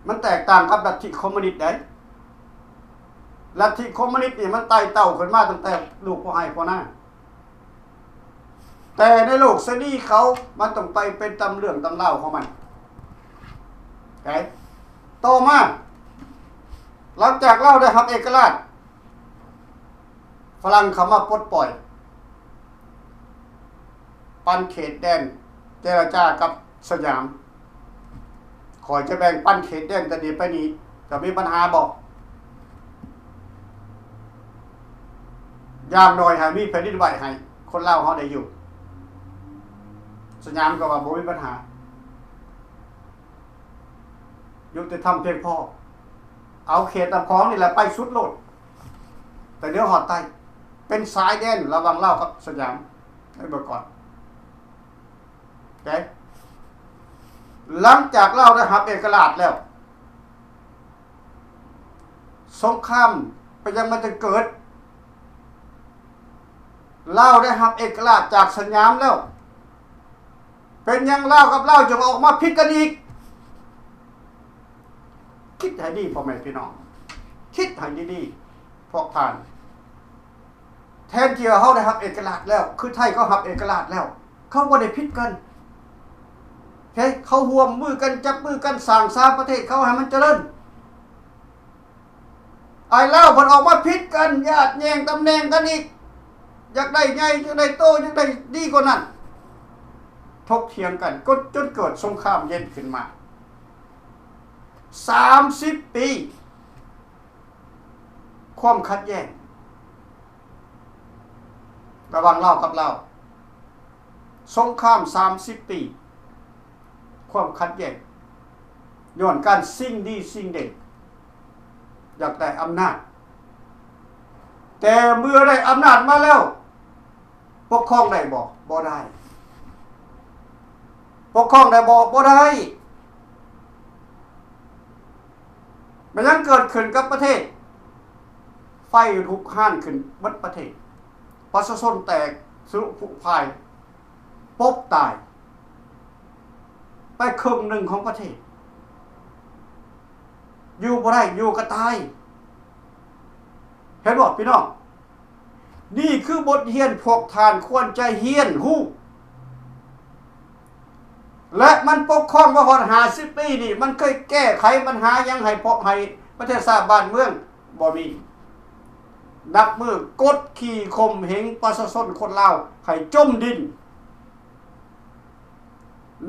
ມັນແຕກຕ່າງກັບລັດທິຄອມມູນິດໃດ໋. ລັດທິຄອມມູນິດນີ້ມັນໄຕ່ເຕົ້າຂຶ້ນມາຕັ້ງແຕ່ລູກພໍ່ໄຮ່ພໍ່ນາ, ແຕ່ໃນໂລກເສລີເຂົາ ມັນຕ້ອງໄປເປັນຕາມເລື່ອງຕາມລາວຂອງມັນ. ໂອເຄ ຕໍ່ມາ ຫຼັງຈາກລາວໄດ້ຮັບເອກະລາດ, ຝຣັ່ງເຂົ້າມາປົດປ່ອຍ ປັນເຂດແດນ ເຈລະຈາກັບສະຫຍາມ. ຂ້ອຍຈະແບ່ງປັນເຂດແດນແຕ່ນີ້ໄປນີ້, ຈະມີບັນຫາບໍ່? ຢ່າງໜ້ອຍໃຫ້ມີແຜ່ນດິນໄຫວໃຫ້ຄົນລາວເຮົາໄດ້ຢູ່. ສະຫຍາມກໍວ່າບໍ່ມີບັນຫາ, ຍຸຕິທຳພຽງພໍ. ເອົາເຂດນ້ຳຂອງນີ້ແຫຼະໄປສຸດໂລດ ແຕ່ເໜືອຮອດໃຕ້ ເປັນຊາຍແດນລະຫວ່າງລາວກັບສະຫຍາມ ໃຫ້ເບິ່ງກ່ອນ. ໂອເຄ ຫຼັງຈາກລາວໄດ້ຮັບເອກະລາດແລ້ວ ສົງຄາມເປັນຫຍັງມັນຈຶ່ງເກີດ? ລາວໄດ້ຮັບເອກະລາດຈາກສະຫຍາມແລ້ວ ເປັນຫຍັງລາວກັບລາວຈຶ່ງອອກມາຜິດກັນອີກ? ຄິດໃຫ້ດີພໍ່ແມ່ພີ່ນ້ອງ ຄິດໃຫ້ດີໆ ພວກທ່ານ. ແທນທີ່ເຮົາໄດ້ຮັບເອກະລາດແລ້ວ ຄືໄທເຂົາຮັບເອກະລາດແລ້ວ ເຂົາບໍ່ໄດ້ຜິດກັນ. ເຫັນເຂົາຮ່ວມມືກັນ ຈັບມືກັນສ້າງສາປະເທດເຂົາໃຫ້ມັນຈະເລີນ. ອ້າຍລາວເພິ່ນອອກມາຜິດກັນ ຍາດແຍ່ງຕຳແໜ່ງກັນອີກ ຢາກໄດ້ໃຫຍ່ ຢາກໄດ້ໂຕ ຢາກໄດ້ດີກວ່ານັ້ນ ຖົກຖຽງກັນ ຈົນ ຈົນເກີດສົງຄາມເຢັນຂຶ້ນມາ ສາມສິບປີ ຄວາມຂັດແຍ່ງລະຫວ່າງລາວກັບລາວ ສົງຄາມສາມສິບປີ ຄວາມຂັດແຍ່ງ ຍ້ອນການຊິງດີຊິງເດັ່ນ ຢາກໄດ້ອຳນາດ. ແຕ່ເມື່ອໄດ້ອຳນາດມາແລ້ວ ປົກຄອງໄດ້ບໍ່? ບໍ່ໄດ້. ປົກຄອງໄດ້ບໍ່? ບໍ່ໄດ້. ແມ່ນຫຍັງເກີດຂຶ້ນກັບປະເທດ? ໄຟລຸກຮານຂຶ້ນເບິດປະເທດ ປະຊາຊົນແຕກສະຫຼຸຜຸພາຍ ປົບຕາຍໄປເຄິ່ງໜຶ່ງຂອງປະເທດ ຢູ່ບໍ່ໄດ້ ຢູ່ກໍຕາຍ. ເຫັນບໍ່ພີ່ນ້ອງ? ນີ້ຄືບົດຮຽນພວກທ່ານຄວນຈະຮຽນຮູ້ ແລະ ມັນປົກຄອງມາຮອດຫ້າສິບປີນີ້ ມັນເຄີຍແກ້ໄຂບັນຫາຫຍັງໃຫ້ພວກ ໃຫ້ປະເທດຊາດບ້ານເມືອງ? ບໍ່ມີ. ນັບມື້ກົດຂີ່ຂົ່ມເຫງປະຊາຊົນຄົນລາວໃຫ້ຈົມດິນ.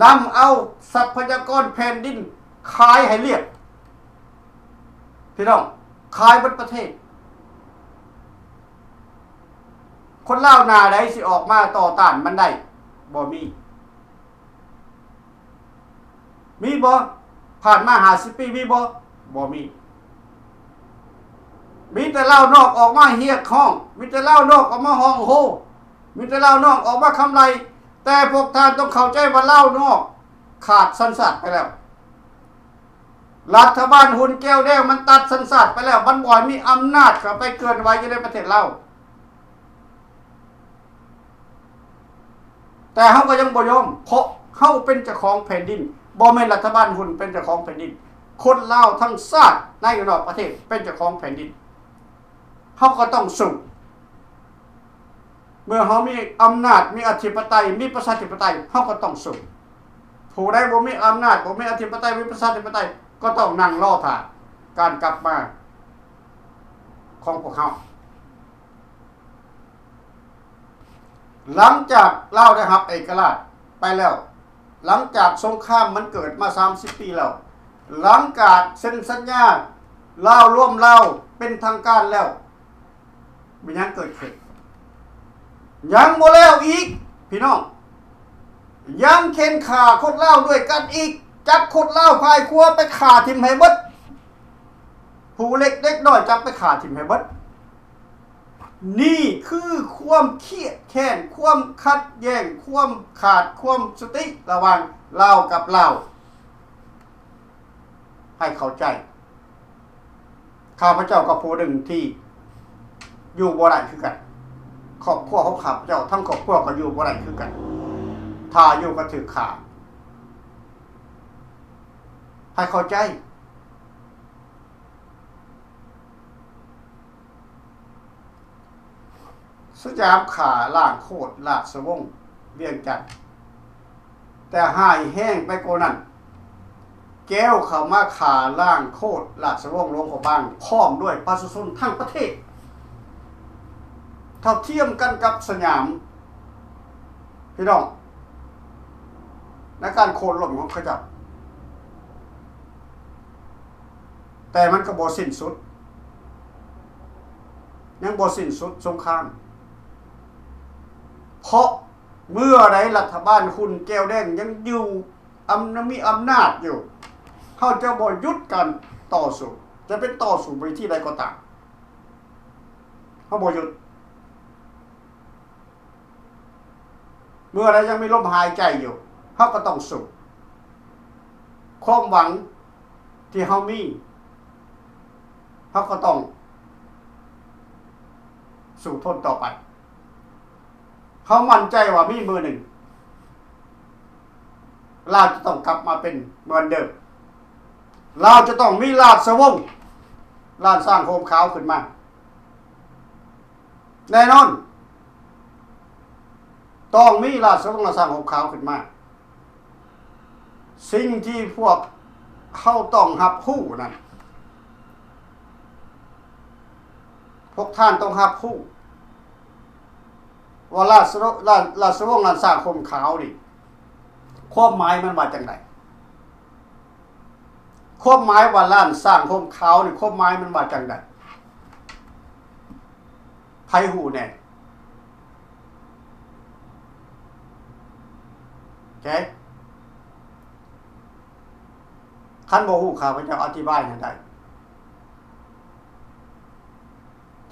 ນຳເອົາຊັບພະຍາກອນແຜ່ນດິນຂາຍໃຫ້ລຽບ ພີ່ນ້ອງ ຂາຍເບິດປະເທດ. ຄົນລາວໜ້າໃດຊິອອກມາຕໍ່ຕ້ານມັນໄດ້? ບໍ່ມີ. ມີບໍ່? ຜ່ານມາຫ້າສິບປີມີບໍ່? ບໍ່ມີ. ມີແຕ່ລາວນອກອອກມາຮຽກຮ້ອງ ມີແຕ່ລາວນອກອອກມາຮ້ອງໂຮ ມີແຕ່ລາວນອກອອກມາຄຳໄລ່. ແຕ່ພວກທ່ານຕ້ອງເຂົ້າໃຈວ່າລາວນອກຂາດສັນຊາດໄປແລ້ວ. ລັດຖະບານຫຸ່ນແກ້ວແດງມັນຕັດສັນຊາດໄປແລ້ວ. ມັນບໍ່ໃຫ້ມີອຳນາດເຂົ້າໄປເຄື່ອນໄຫວຢູ່ໃນປະເທດລາວ. ແຕ່ເຮົາກໍຍັງບໍ່ຍອມ ເພາະເຮົາເປັນເຈົ້າຂອງແຜ່ນດິນ, ບໍ່ແມ່ນລັດຖະບານຫຸ່ນເປັນເຈົ້າຂອງແຜ່ນດິນ. ຄົນລາວທັງຊາດໃນນອກປະເທດເປັນເຈົ້າຂອງແຜ່ນດິນ. ເຮົາກໍຕ້ອງສູ້. ເມື່ອເຮົາມີອຳນາດ, ມີອະທິປະໄຕ, ມີປະຊາທິປະໄຕ, ເຮົາກໍຕ້ອງສູ້. ຜູ້ໃດບໍ່ມີອຳນາດ, ບໍ່ມີອະທິປະໄຕ, ບໍ່ມີປະຊາທິປະໄຕ, ກໍຕ້ອງນັ່ງລໍຖ້າການກັບມາຂອງພວກເຮົາ. ຫຼັງຈາກລາວໄດ້ຮັບເອກະລາດໄປແລ້ວ, ຫຼັງຈາກສົງຄາມມັນເກີດມາສາມສິບປີແລ້ວ, ຫຼັງຈາກເຊັນສັນຍາລາວລວມລາວເປັນທາງການແລ້ວ, ມີຫຍັງເກີດຂຶ້ນ? ຍັງບໍ່ແລ້ວອີກ, ພີ່ນ້ອງ, ຍັງເຂັນຂ້າຄົນລາວດ້ວຍກັນອີກ, ຈັບຄົນລາວຝ່າຍຂວາໄປຂ້າຖິ້ມໃຫ້ເບິດ, ຜູ້ເລັກເດັກນ້ອຍຈັບໄປຂ້າຖິ້ມໃຫ້ເບິດ. ນີ້ຄືຄວາມຄຽດແຄ້ນ, ຄວາມຂັດແຍ່ງ, ຄວາມຂາດຄວາມສະຕິລະຫວ່າງລາວກັບລາວ. ໃຫ້ເຂົ້າໃຈ, ຂ້າພະເຈົ້າກໍຜູ້ໜຶ່ງທີ່ຢູ່ບໍ່ໄດ້ຄືກັນ. ຄອບຄົວຂອງຂ້າພະເຈົ້າທັງຄອບຄົວກໍຢູ່ບໍ່ໄດ້ຄືກັນ. ຖ້າຢູ່ກໍຖືກຂ້າ. ໃຫ້ເຂົ້າໃຈ. ສະຫຍາມຂ້າລ້າງໂຄດລາຊະວົງວຽງຈັນ, ແຕ່ຮ້າຍແຮງໄປກວ່ານັ້ນ, ແກ້ວເຂົ້າມາຂ້າລ້າງໂຄດລາຊະວົງຫຼວງພະບາງ ພ້ອມດ້ວຍປະຊາຊົນທັງປະເທດ ເທົ່າທຽມກັນກັບສະຫຍາມ, ພີ່ນ້ອງ, ໃນການໂຄ່ນລົ້ມຂອງເຂົາເຈົ້າ. ແຕ່ມັນກໍບໍ່ສິ້ນສຸດ, ຍັງບໍ່ສິ້ນສຸດສົງຄາມ, ເພາະເມື່ອໃດລັດຖະບານຫຸ່ນແກ້ວແດງຍັງຢູ່ ອຳ ຍັງມີອຳນາດຢູ່, ເຮົາຈະບໍ່ຢຸດການຕໍ່ສູ້. ຈະເປັນຕໍ່ສູ້ເວທີໃດກໍຕາມ ເຮົາບໍ່ຢຸດ. ເມື່ອໃດຍັງມີລົມຫາຍໃຈຢູ່ ເຮົາກໍຕ້ອງສູ້. ຄວາມຫວັງທີ່ເຮົາມີ ເຮົາກໍຕ້ອງສູ້ທົນຕໍ່ໄປ. ເຮົາໝັ້ນໃຈວ່າມີມື້ໜຶ່ງ ລາວຈະຕ້ອງກັບມາເປັນເໝືອນເດີມ. ລາວຈະຕ້ອງມີລາຊະວົງລ້ານຊ້າງໂຮມຂາວຂຶ້ນມາ. ແນ່ນອນ ຕ້ອງມີລາຊະວົງລ້ານຊ້າງໂຮມຂາວຂຶ້ນມາ. ສິ່ງທີ່ພວກເຮົາຕ້ອງຮັບຮູ້ນັ້ນ ພວກທ່ານຕ້ອງຮັບຮູ້ວ່າລາຊະ ລາຊະວົງລ້ານຊ້າງໂຮມຂາວນີ້ ຄວາມໝາຍມັນວ່າຈັ່ງໃດ? ຄວາມໝາຍວ່າລ້ານຊ້າງໂຮມຂາວນີ້ ຄວາມໝາຍມັນວ່າຈັ່ງໃດ? ໃຜຮູ້ແດ່? ເຄ ຄັນບໍ່ຮູ້ ຂ້າພະເຈົ້າອະທິບາຍໃຫ້ໄດ້.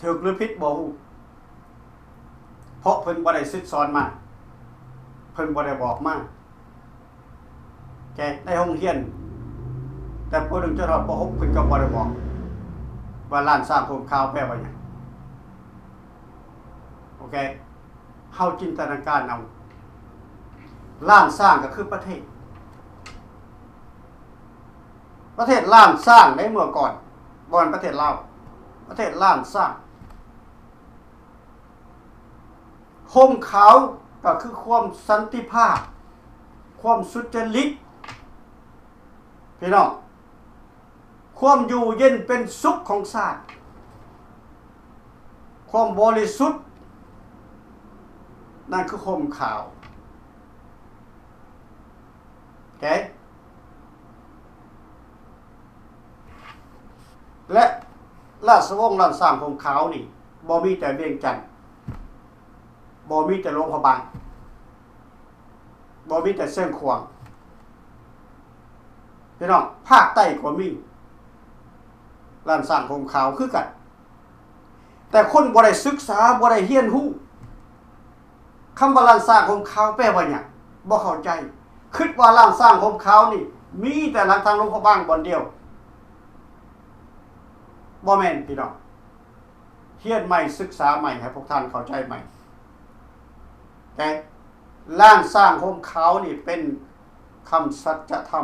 ຖືກຫຼືຜິດບໍ່ຮູ້ ເພາະເພິ່ນບໍ່ໄດ້ສຶກສອນມາ ເພິ່ນບໍ່ໄດ້ບອກມາ. ແກ ໃນໂຮງຮຽນ ແຕ່ ປໍໜຶ່ງ ຈົນຮອດ ປໍຫົກ ເພິ່ນກໍບໍ່ໄດ້ບອກວ່າລ້ານຊ້າງໂຮມຂາວແປວ່າຫຍັງ. ໂອເຄ ເຮົາຈິນຕະນາການເອົາ ລ້ານຊ້າງກໍຄືປະເທດ ປະເທດລ້ານຊ້າງໃນເມື່ອກ່ອນ ບໍ່ແມ່ນປະເທດລາວ ປະເທດລ້ານຊ້າງ. ຮົ່ມຂາວກໍຄືຄວາມສັນຕິພາບ, ຄວາມສຸດຈະລິດ, ພີ່ນ້ອງ, ຄວາມຢູ່ເຢັນເປັນສຸກຂອງຊາດ, ຄວາມບໍລິສຸດ, ນັ້ນຄືຮົ່ມຂາວ. ໂອເຄ ແລະ ລາຊະວົງລ້ານຊ້າງຮົ່ມຂາວນີ້ ບໍ່ມີແຕ່ວຽງຈັນ, ບໍ່ມີແຕ່ຫຼວງພະບາງ, ບໍ່ມີແຕ່ຊຽງຂວາງ. ພີ່ນ້ອງ, ພາກໃຕ້ກໍມີລ້ານຊ້າງຮົ່ມຂາວຄືກັນ, ແຕ່ຄົນບໍ່ໄດ້ສຶກສາ, ບໍ່ໄດ້ຮຽນຮູ້. ຄຳວ່າລ້ານຊ້າງຮົ່ມຂາວແປວ່າຫຍັງ? ບໍ່ເຂົ້າໃຈ. ຄິດວ່າລ້ານຊ້າງຮົ່ມຂາວນີ້ ມີແຕ່ຫຼັງທາງຫຼວງພະບາງບ່ອນດຽວ. ບໍ່ແມ່ນ, ພີ່ນ້ອງ. ຮຽນໃໝ່, ສຶກສາໃໝ່, ໃຫ້ພວກທ່ານເຂົ້າໃຈໃໝ່. ແຕ່ລ້ານຊ້າງຮົ່ມຂາວນີ້ ເປັນຄຳສັດຈະທຳ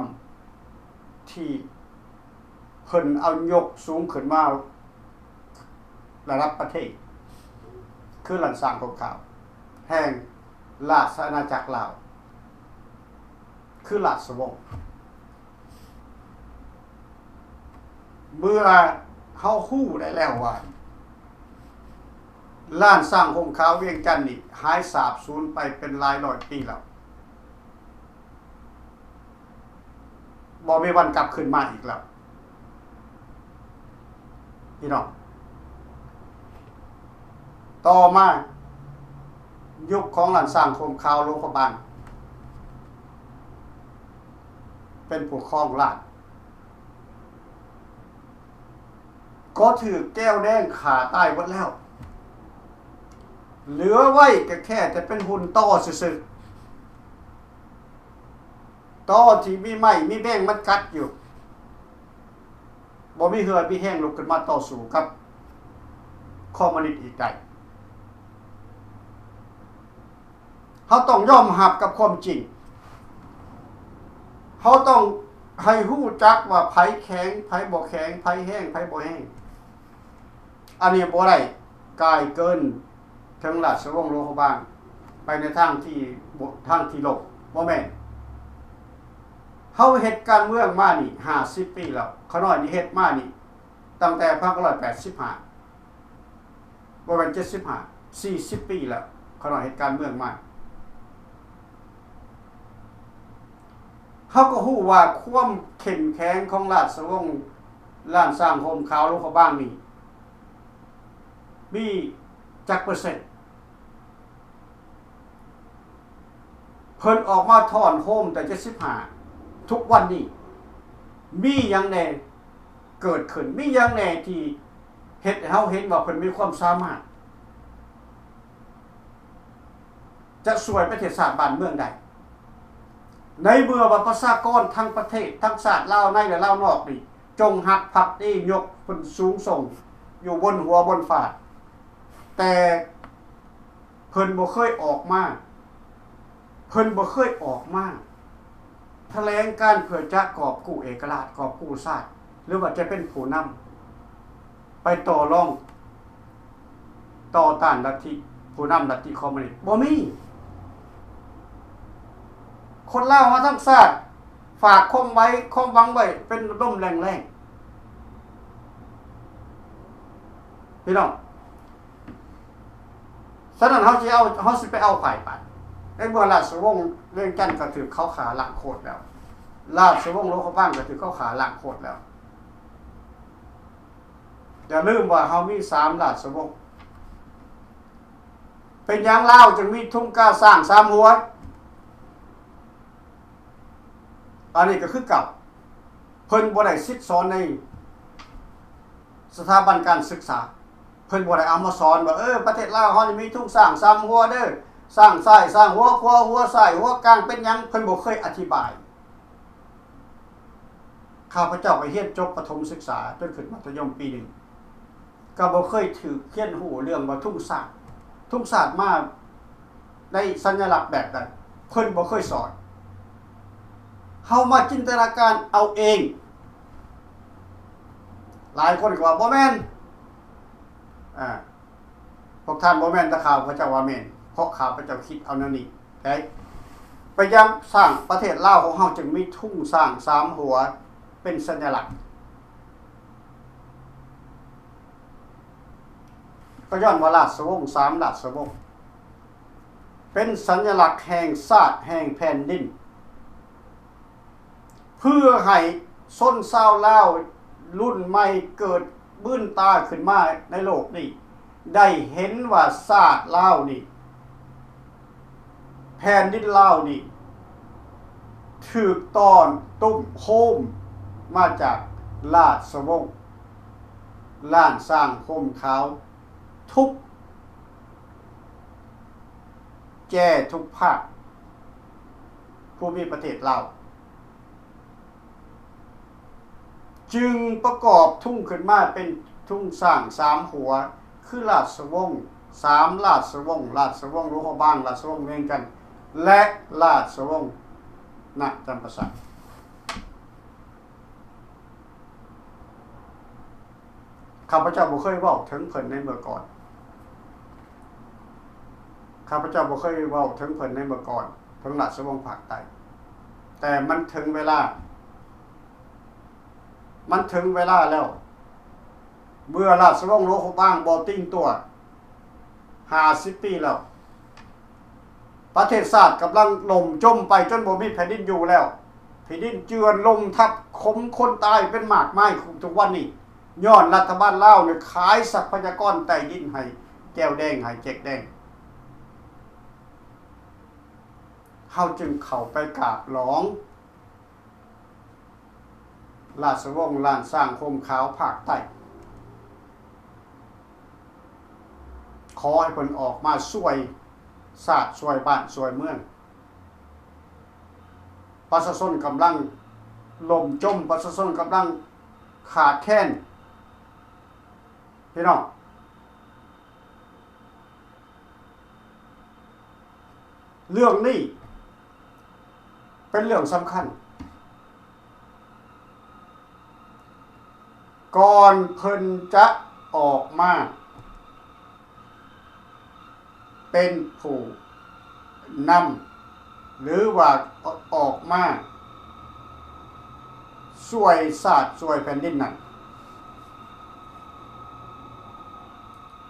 ທີ່ ເພິ່ນເອົາຍົກສູງຂຶ້ນມາລະດັບປະເທດ ຄືລ້ານຊ້າງຮົ່ມຂາວແຫ່ງລາຊະອານາຈັກລາວ ຄືລາຊະວົງ. ເມື່ອເຮົາຮູ້ໄດ້ແລ້ວວ່າ ລ້ານຊ້າງຮົ່ມຂາວວຽງຈັນນີ້ ຫາຍສາບສູນໄປເປັນຫຼາຍຮ້ອຍປີແລ້ວ. ບໍ່ມີວັນກັບຄືນມາອີກແລ້ວ ພີ່ນ້ອງ. ຕໍ່ມາ ຍຸກຂອງລ້ານຊ້າງຮົ່ມຂາວ ຫຼວງພະບາງ ເປັນຜູ້ຄອງລາດ ກໍຖືກແກ້ວແດງຂ້າຕາຍໝົດແລ້ວ. ເຫຼືອໄວ້ກໍແຄ່ແຕ່ເປັນຫຸ່ນຕໍຊື່ໆ. ຕໍທີ່ມີໄມ້ມີແມງມັນກັດຢູ່, ບໍ່ມີເຫື່ອມີແຮງລຸກຂຶ້ນມາຕໍ່ສູ້ກັບຄອມມູນິດອີກໄດ້. ເຮົາຕ້ອງຍອມຮັບກັບຄວາມຈິງ. ເຮົາຕ້ອງໃຫ້ຮູ້ຈັກວ່າໃຜແຂງ, ໃຜບໍ່ແຂງ, ໃຜແຮງ, ໃຜບໍ່ແຮງ. ອັນນີ້ບໍ່ໄດ້ກາຍເກີນເຖິງລາຊະວົງຫຼວງພະບາງ ໄປໃນທາງທີ່ ທາງທີ່ລົບ, ບໍ່ແມ່ນ. ເຮົາເຮັດການເມືອງມານີ້ຫ້າສິບປີແລ້ວ, ຂ້ານ້ອຍນີ້ເຮັດມານີ້ຕັ້ງແຕ່ພັນເກົ້າຮ້ອຍແປດສິບຫ້າ ບໍ່ແມ່ນເຈັດສິບຫ້າ ສີ່ສິບປີແລ້ວ, ຂ້ານ້ອຍເຮັດການເມືອງມາ. ເຮົາກໍຮູ້ວ່າຄວາມເຂັ້ມແຂງຂອງລາຊະວົງລ້ານຊ້າງຮົ່ມຂາວຫຼວງພະບາງນີ້ ມີຈັກເປີເຊັນ? ເພິ່ນອອກມາທ້ອນໂຮມແຕ່ເຈັດສິບຫ້າ ທຸກວັນນີ້ມີຫຍັງແດ່? ເກີດຂຶ້ນ? ມີຫຍັງແດ່ທີ່ເຮັດໃຫ້ເຮົາເຫັນວ່າເພິ່ນມີຄວາມສາມາດ ຈະຊ່ວຍປະເທດຊາດບ້ານເມືອງໄດ້? ໃນເມື່ອວ່າປະຊາກອນທັງປະເທດ ທັງຊາດລາວໃນ ແລະ ລາວນອກນີ້ ຈົ່ງຮັກພັກດີ ຍົກເພິ່ນສູງສົ່ງຢູ່ບົນຫົວບົນຟ້າ, ແຕ່ເພິ່ນບໍ່ເຄີຍອອກມາ, ເພິ່ນບໍ່ເຄີຍອອກມາຖະແຫຼງການເພື່ອຈະກອບກູ້ເອກະລາດ, ກອບກູ້ຊາດ ຫຼືວ່າຈະເປັນຜູ້ນຳ ໄປຕໍ່ລອງຕໍ່ຕ້ານລັດທິ ຜູ້ນຳລັດທິຄອມມູນິດ ບໍ່ມີ. ຄົນລາວເຮົາທັງຊາດ ຝາກຄວາມໄວ້ ຄວາມຫວັງໄວ້ເປັນລົມແລ້ງໆ ພີ່ນ້ອງ. ສະນັ້ນເຮົາຊິເອົາ ເຮົາຊິໄປເອົາໃຜບາດ? ໃນເມື່ອລາຊະວົງວຽງຈັນກໍຖືກເຂົາຂ້າລ້າງໂຄດແລ້ວ, ລາຊະວົງຫຼວງພະບາງກໍຖືກເຂົາຂ້າລ້າງໂຄດແລ້ວ. ຢ່າລືມວ່າເຮົາມີສາມລາຊະວົງ. ເປັນຫຍັງລາວຈຶ່ງມີທຸງກາຊ້າງສາມຫົວ? ອັນນີ້ກໍຄືເກົ່າ, ເພິ່ນບໍ່ໄດ້ສິດສອນໃນສະຖາບັນການສຶກສາ, ເພິ່ນບໍ່ໄດ້ເອົາມາສອນວ່າ ເອີ ປະເທດລາວເຮົານີ້ມີທຸງຊ້າງສາມຫົວເດີ, ຊ້າງຊ້າຍ ຊ້າງຫົວຂວາ ຫົວຊ້າຍ ຫົວກາງ ເປັນຫຍັງ? ເພິ່ນບໍ່ເຄີຍອະທິບາຍ. ຂ້າພະເຈົ້າກໍຮຽນຈົບປະຖົມສຶກສາຈົນຂຶ້ນມັດທະຍົມປີໜຶ່ງ ກໍບໍ່ເຄີຍຖືກຮຽນຮູ້ເລື່ອງວ່າທຸງຊາດ, ທຸງຊາດມາໃນສັນຍະລັກແບບໃດ, ເພິ່ນບໍ່ເຄີຍສອນ. ເຮົາມາຈິນຕະນາການເອົາເອງ. ຫຼາຍຄົນກໍວ່າ ບໍ່ແມ່ນ, ອາ ພວກທ່ານບໍ່ແມ່ນ, ແຕ່ຂ້າພະເຈົ້າວ່າແມ່ນ, ເພາະຂ້າພະເຈົ້າຄິດເອົາແນວນີ້ໄດ໋. ເປັນຫຍັງຊ້າງປະເທດລາວຂອງເຮົາຈຶ່ງມີທຸງຊ້າງສາມຫົວເປັນສັນຍະລັກ? ກໍຍ້ອນວ່າລາຊະວົງ ສາມລາຊະວົງ ເປັນສັນຍະລັກແຫ່ງຊາດ ແຫ່ງແຜ່ນດິນ. ເພື່ອໃຫ້ຊົນຊາວລາວລຸ້ນໃໝ່ເກີດບືນຕາຂຶ້ນມາໃນໂລກນີ້ ໄດ້ເຫັນວ່າຊາດລາວນີ້ ແຜ່ນດິນລາວນີ້ ຖືກຕ້ອນຕຸ້ມໂຮມມາຈາກລາຊະວົງລ້ານຊ້າງຫົ່ມຂາວ ທຸກແຈທຸກພາກພູມີປະເທດລາວ ຈຶ່ງປະກອບທຸງຂຶ້ນມາເປັນທຸງຊ້າງສາມຫົວ ຄືລາຊະວົງສາມລາຊະວົງ, ລາຊະວົງຫຼວງພະບາງ, ລາຊະວົງວຽງຈັນ ແລະ ລາຊະວົງນະຈຳປາສັກ. ຂ້າພະເຈົ້າບໍ່ເຄີຍເວົ້າເຖິງເພິ່ນໃນເມື່ອກ່ອນ. ຂ້າພະເຈົ້າບໍ່ເຄີຍເວົ້າເຖິງເພິ່ນໃນເມື່ອກ່ອນ, ເຖິງລາຊະວົງພາກໃຕ້. ແຕ່ມັນເຖິງເວລາ, ມັນເຖິງເວລາແລ້ວ. ເມື່ອລາຊະວົງຫຼວງພະບາງບໍ່ຕີງຕົວ ຫ້າສິບປີແລ້ວ, ປະເທດຊາດກຳລັງຫຼົ່ມຈົມໄປຈົນບໍ່ມີແຜ່ນດິນຢູ່ແລ້ວ. ແຜ່ນດິນເຈື່ອນລົ້ມທັບ, ຄົນ ຄົນຕາຍເປັນມາກມາຍທຸກວັນນີ້ ຍ້ອນລັດຖະບານລາວນີ້ຂາຍຊັບພະຍາກອນໃຕ້ດິນໃຫ້ແກວແດງ, ໃຫ້ແຈກແດງ. ເຮົາຈຶ່ງເຂົ້າໄປກາບຫຼວງ ລາຊະວົງລ້ານຊ້າງຫົ່ມຂາວພາກໃຕ້ ຂໍໃຫ້ເພິ່ນອອກມາຊ່ວຍຊາດ, ຊ່ວຍບ້ານ, ຊ່ວຍເມືອງ. ປະຊາຊົນກຳລັງລົ້ມຈົມ, ປະຊາຊົນກຳລັງຂາດແຄນ ພີ່ນ້ອງ. ເລື່ອງນີ້ເປັນເລື່ອງສຳຄັນ. ກ່ອນເພິ່ນຈະອອກມາເປັນຜູ້ນຳ ຫຼືວ່າອອກມາຊ່ວຍຊາດ ຊ່ວຍແຜ່ນດິນນັ້ນ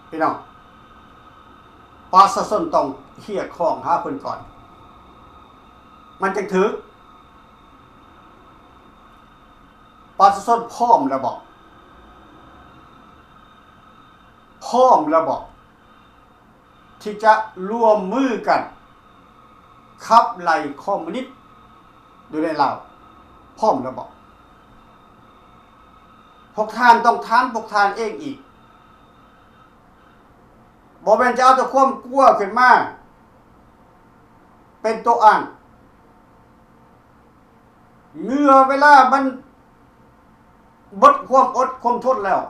ພີ່ນ້ອງ, ປະຊາຊົນຕ້ອງຮຽກຮ້ອງຫາເພິ່ນກ່ອນ ມັນຈຶ່ງຖືກ. ປະຊາຊົນພ້ອມແລ້ວບໍ? ພ້ອມແລ້ວບໍ? ທີ່ຈະຮ່ວມມືກັນຂັບໄລ່ຄອມມູນິດຢູ່ໃນລາວ ພ້ອມແລ້ວບໍ? ພວກທ່ານຕ້ອງຖາມພວກທ່ານເອງອີກ. ບໍ່ແມ່ນຈະເອົາແຕ່ຄວາມກົວຂຶ້ນມາເປັນຕົວອ້າງ. ເມື່ອເວລາມັນເບິດຄວາມອົດຄວາມທົນແລ້ວ,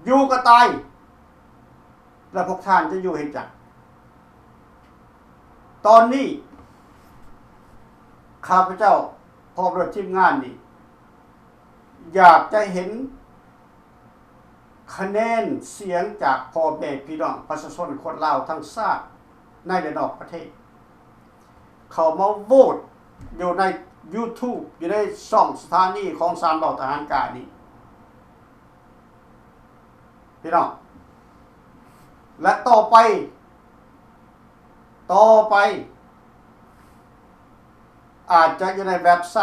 ຢູ່ກໍຕາຍ, ແລ້ວພວກທ່ານຈະຢູ່ເຮັດຫຍັງ? ຕອນນີ້ ຂ້າພະເຈົ້າພ້ອມດ້ວຍທີມງານນີ້ ຢາກຈະເຫັນຄະແນນສຽງຈາກພໍ່ແມ່ພີ່ນ້ອງປະຊາຊົນຄົນລາວທັງຊາດໃນ ແລະ ນອກປະເທດ ເຂົ້າມາໂຫວດຢູ່ໃນ YouTube ຢູ່ໃນຊ່ອງສະຖານີຂອງສາມເຫຼົ່າທະຫານການີ້ ພີ່ນ້ອງ. ແລະ ຕໍ່ໄປ, ຕໍ່ໄປ ອາດຈະຢູ່ໃນເວັບໄຊ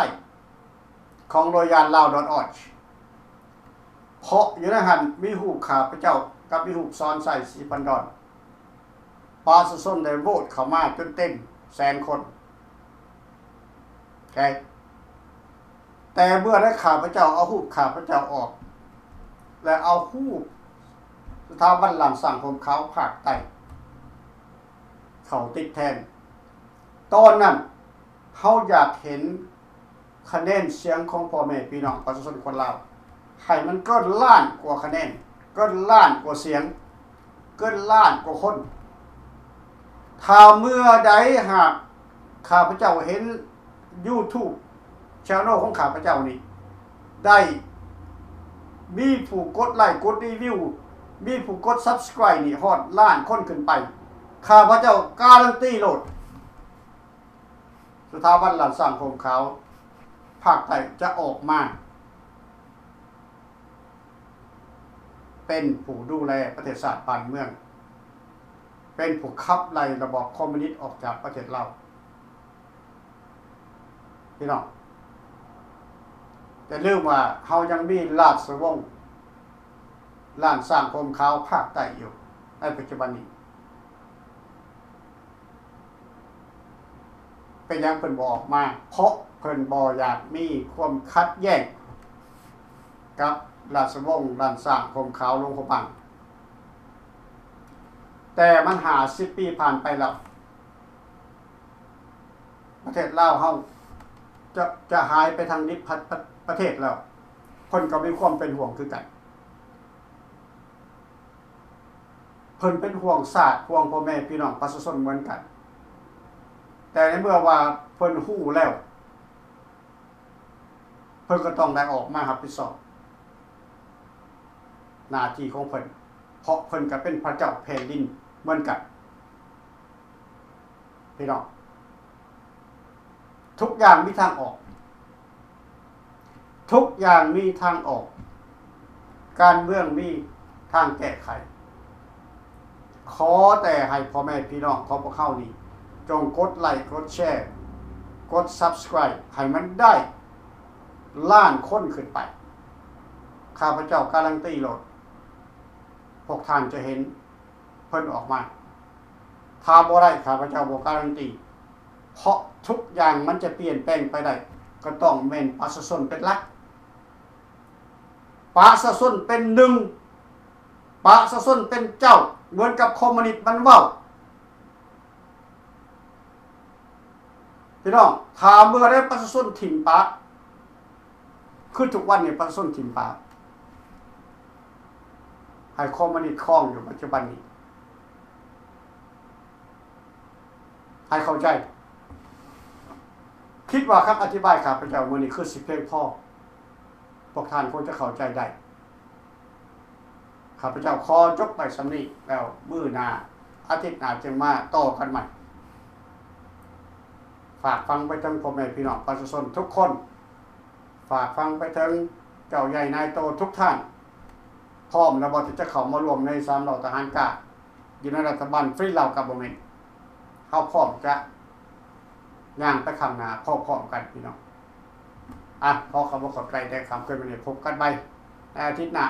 ຂອງ Royal Lao dot org ເພາະຢູ່ໃນຫັ້ນມີຮູບຂ້າພະເຈົ້າກັບມີຮູບສອນໄຊ ສີພັນດອນ. ປະຊາຊົນໄດ້ໂຫວດເຂົ້າມາຈົນເຕັມແສນຄົນ. ໂອເຄ ແຕ່ເມື່ອໃດຂ້າພະເຈົ້າເອົາຮູບຂ້າພະເຈົ້າອອກ ແລະ ເອົາຮູບສະຖາບັນລ້ານຊ້າງຫົ່ມຂາວພາກໃຕ້ເຂົ້າຕິດແທນ, ຕອນນັ້ນເຮົາຢາກເຫັນ ຄະແນນສຽງຂອງພໍ່ແມ່ພີ່ນ້ອງປະຊາຊົນຄົນລາວ ໃຫ້ມັນເກີນລ້ານກວ່າຄະແນນ, ເກີນລ້ານກວ່າສຽງ, ເກີນລ້ານກວ່າຄົນ. ຖ້າເມື່ອໃດຫາກຂ້າພະເຈົ້າເຫັນ YouTube Channel ຂອງຂ້າພະເຈົ້ານີ້ ໄດ້ມີຜູ້ກົດໄລ້ ກົດຣີວິວ, ມີຜູ້ກົດ Subscribe ນີ້ຮອດລ້ານຄົນຂຶ້ນໄປ, ຂ້າພະເຈົ້າກາລັນຕີໂລດ ສະຖາບັນລ້ານຊ້າງຫົ່ມຂາວພາກໃຕ້ຈະອອກມາເປັນຜູ້ດູແລປະເທດຊາດບ້ານເມືອງ, ເປັນຜູ້ຂັບໄລ່ລະບອບຄອມມູນິດອອກຈາກປະເທດລາວ ພີ່ນ້ອງ. ຢ່າລືມວ່າເຮົາຍັງມີລາຊະວົງລ້ານຊ້າງຫົ່ມຂາວພາກໃຕ້ຢູ່ໃນປັດຈຸບັນນີ້. ເປັນຫຍັງເພິ່ນບໍ່ອອກມາ? ເພາະເພິ່ນບໍ່ຢາກມີຄວາມຂັດແຍ່ງກັບລາຊະວົງລ້ານຊ້າງຫົ່ມຂາວຫຼວງພະບາງ. ແຕ່ມັນຫ້າສິບປີຜ່ານໄປແລ້ວ, ປະເທດລາວເຮົາຈະ, ຈະຫາຍໄປທາງດິບປະ, ປະ, ປະເທດແລ້ວ, ເພິ່ນກໍມີຄວາມເປັນຫ່ວງຄືກັນ. ເພິ່ນເປັນຫ່ວງຊາດ, ຫ່ວງພໍ່ແມ່ພີ່ນ້ອງປະຊາຊົນເໝືອນກັນ. ແຕ່ໃນເມື່ອວ່າເພິ່ນຮູ້ແລ້ວ, ເພິ່ນກໍຕ້ອງໄດ້ອອກມາຮັບຜິດຊອບໜ້າທີ່ຂອງເພິ່ນ, ເພາະເພິ່ນກໍເປັນພະເຈົ້າແຜ່ນດິນເໝືອນກັນ. ພີ່ນ້ອງ, ທຸກຢ່າງມີທາງອອກ, ທຸກຢ່າງມີທາງອອກ, ການເມືອງມີທາງແກ້ໄຂ. ຂໍແຕ່ໃຫ້ພໍ່ແມ່ພີ່ນ້ອງຂອງພວກເຮົານີ້ ຈົ່ງກົດໄລ້ ກົດແຊ ກົດ Subscribe ໃຫ້ມັນໄດ້ລ້ານຄົນຂຶ້ນໄປ. ຂ້າພະເຈົ້າກາລັນຕີໂລດ, ພວກທ່ານຈະເຫັນ ເພິ່ນອອກມາ. ຖ້າບໍ່ໄດ້ ຂ້າພະເຈົ້າບໍ່ກາລັນຕີ, ເພາະທຸກຢ່າງມັນຈະປ່ຽນແປງໄປໄດ້ ກໍຕ້ອງແມ່ນປະຊາຊົນເປັນຫຼັກ. ປະຊາຊົນເປັນໜຶ່ງ, ປະຊາຊົນເປັນເຈົ້າ, ເໝືອນກັບຄອມມູນິດມັນເວົ້າ. ພີ່ນ້ອງ, ຖ້າເມື່ອໃດປະຊາຊົນຖິ້ມປະ, ຄືທຸກວັນນີ້ປະຊາຊົນຖິ້ມປະ, ໃຫ້ຄອມມູນິດຄອງຢູ່ປັດຈຸບັນນີ້, ໃຫ້ເຂົ້າໃຈ. ຄິດວ່າຄຳອະທິບາຍຂ້າພະເຈົ້າມື້ນີ້ຄືຊິພຽງພໍ, ພວກທ່ານຄົງຈະເຂົ້າໃຈໄດ້. ຂ້າພະເຈົ້າຂໍຈົບໄວ້ສ່ຳນີ້ ແລ້ວມື້ໜ້າ ອາທິດໜ້າຈຶ່ງມາຕໍ່ກັນໃໝ່. ຝາກຝັງໄປເຖິງພໍ່ແມ່ພີ່ນ້ອງປະຊາຊົນທຸກຄົນ, ຝາກຝັງໄປເຖິງເຈົ້າໃຫຍ່ນາຍໂຕທຸກທ່ານ. ພ້ອມແລ້ວບໍ່ທີ່ຈະເຂົ້າມາຮ່ວມໃນສາມເຫຼົ່າທະຫານການ ຢູ່ໃນລັດຖະບານ Free Lao Government? ເຮົາພ້ອມຈະຍ່າງໄປຂ້າງໜ້າພ້ອມໆກັນ ພີ່ນ້ອງ. ອ່ະ, ຂໍຂອບອົກຂອບໃຈແຕ່ຄ່ຳຄືນມື້ນີ້, ພົບກັນໃໝ່ໃນອາທິດໜ້າ.